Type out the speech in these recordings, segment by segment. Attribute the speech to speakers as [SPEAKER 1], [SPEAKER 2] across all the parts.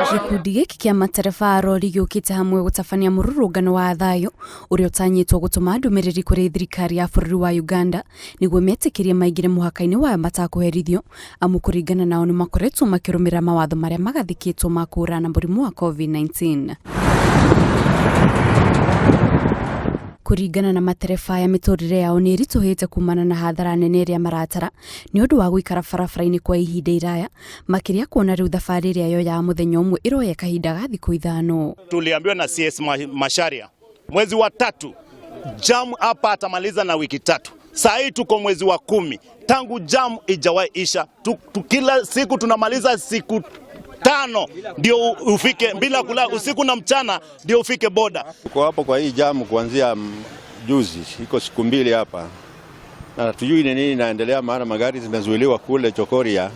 [SPEAKER 1] Gĩkundi gĩkĩ kĩa matereba a rori gĩũkĩte hamwe gũtabania mũrũrũngano wa thayũ ũrĩa ũtanyĩtwo gũtũma ndũmĩrĩri kũrĩ thirikari ya bũrũri wa Uganda nĩguo metĩkĩrie maingĩre mũhaka-inĩ wayo matakũherithio amu kũringana nao nĩ makoretwo makĩrũmĩrĩra mawatho marĩa magathĩkĩtwo ma kũhũrana na mũrimũ wa COVID-19. Kũringana na matereba aya mĩtũrĩre yao nĩ ĩritũhĩte kumana na hathara nene ĩrĩa maratara nĩ ũndũ wa gũikara barabara-inĩ kwa ihinda iraya makĩria kuona rĩu thabarĩ ĩrĩa yoyaga mũthenya ũmwe ĩroya kahinda ga thikũ 5.
[SPEAKER 2] Tuliambiwa na CS Macharia mwezi wa 3 jam hapa atamaliza na wiki 3. Saa hii tuko mwezi wa 10, tangu jam ijawahi isha. Kila siku tunamaliza siku 5 ndio ufike bila kula usiku na mchana ndio ufike boda.
[SPEAKER 3] Tuko hapo kwa hii jam kuanzia juzi, iko siku 2 hapa. Na hatujui ni nini inaendelea, maana magari zimezuiliwa kule Chokoria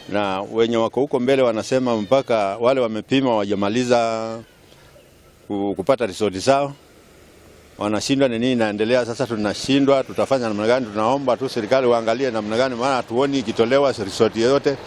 [SPEAKER 3] na wenye wako huko mbele wanasema mpaka wale wamepima wajamaliza kupata result zao. Wanashindwa ni nini inaendelea. Sasa tunashindwa tutafanya namna gani? Tunaomba tu serikali waangalie namna gani, maana hatuoni ikitolewa result yoyote,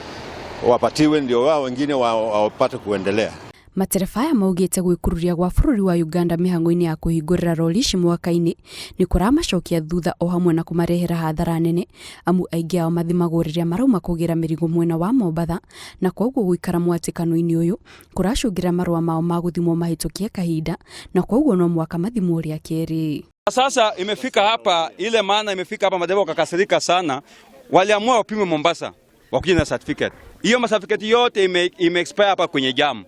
[SPEAKER 3] wapatiwe ndio wao wengine wapate kuendelea.
[SPEAKER 1] Matereba aya maugĩte gwĩkururia gwa bũrũri wa Uganda mĩhang'o-inĩ ya kũhingũrĩra rori ici mwaka-inĩ nĩ kũramacokia thutha o hamwe na kũmarehera hathara nene amu aingĩ ao mathimagwo rĩrĩa marauma kũgĩra mĩrigo mwena wa Mombatha na koguo gũikara mwatĩkano-inĩ ũyũ kũracũngĩra marũa mao ma gũthimwo mahĩtũkie kahinda na koguo no mwaka mathimwo rĩa kerĩ.
[SPEAKER 4] Sasa imefika hapa ile maana imefika hapa madereva wakakasirika sana, waliamua wapime Mombasa wakuje na certificate. Hiyo certificate yote ime expire hapa kwenye jam.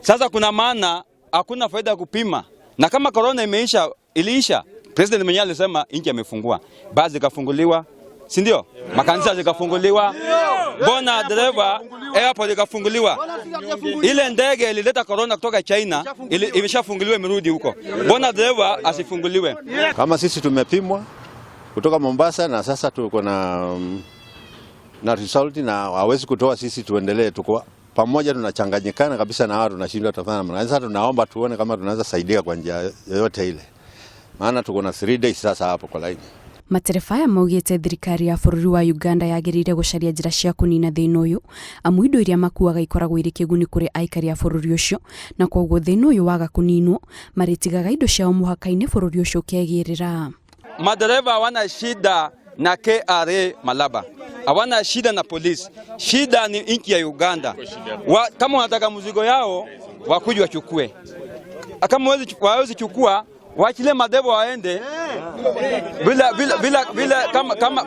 [SPEAKER 4] Sasa kuna maana hakuna faida ya kupima. Na kama corona imeisha, iliisha, president mwenyewe alisema nchi amefungua. Basi zikafunguliwa, si ndio? Makanisa zikafunguliwa. Mbona dereva airport ikafunguliwa? Ile ndege ilileta corona kutoka China imeshafunguliwa imerudi huko. Mbona dereva asifunguliwe?
[SPEAKER 3] Kama sisi tumepimwa kutoka Mombasa na sasa tuko na result na hawezi kutoa sisi tuendelee, tuko pamoja tunachanganyikana kabisa na wao, tunashindwa tutafanya namna gani. Sasa tunaomba tuone kama tunaweza saidia kwa njia yoyote ile, maana tuko na 3 days sasa hapo kwa line.
[SPEAKER 1] Matereba aya maugĩte thirikari ya bũrũri wa Uganda yagĩrĩire gũcaria njĩra cia kũnina thĩna ũyũ amu indo iria makuaga ikoragwo irĩ kĩguni kũrĩ aikari a bũrũri ũcio na koguo thĩna ũyũ waga kũninwo marĩtigaga indo ciao mũhaka-inĩ bũrũri ũcio ũkegĩrĩra.
[SPEAKER 4] Madereva hawana shida na KRA Malaba, hawana shida na polisi, shida ni nchi ya Uganda. Kama wanataka mzigo yao wakuje wachukue, kama hawezi chukua waachilie madereva waende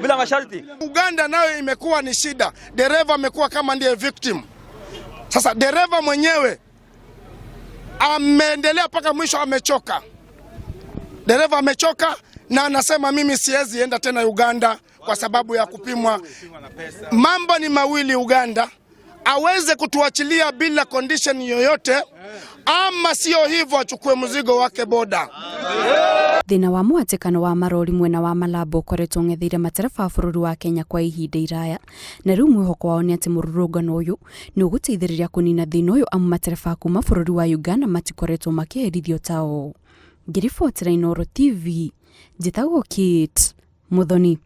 [SPEAKER 4] bila masharti.
[SPEAKER 5] Uganda nayo imekuwa ni shida, dereva amekuwa kama ndiye victim. Sasa dereva mwenyewe ameendelea mpaka mwisho, amechoka. Dereva amechoka na anasema mimi siwezi enda tena Uganda kwa sababu ya kupimwa. Mambo ni mawili Uganda, aweze kutuachilia bila condition yoyote, ama sio hivyo achukue mzigo wake boda.
[SPEAKER 1] Thĩna wa mũhatĩkano wa marori mwena wa Malaba ũkoretwo ũng'etheire matereba a bũrũri wa Kenya kwa ihinda iraya na rĩu mwĩhoko wao nĩ atĩ mũrũrũngano ũyũ nĩ ũgũteithĩrĩria kũnina thĩna ũyũ amu matereba kuma bũrũri wa Uganda matikoretwo makĩherithio tao. Ngĩribotera Inooro TV, njĩtagwo Kate Muthoni.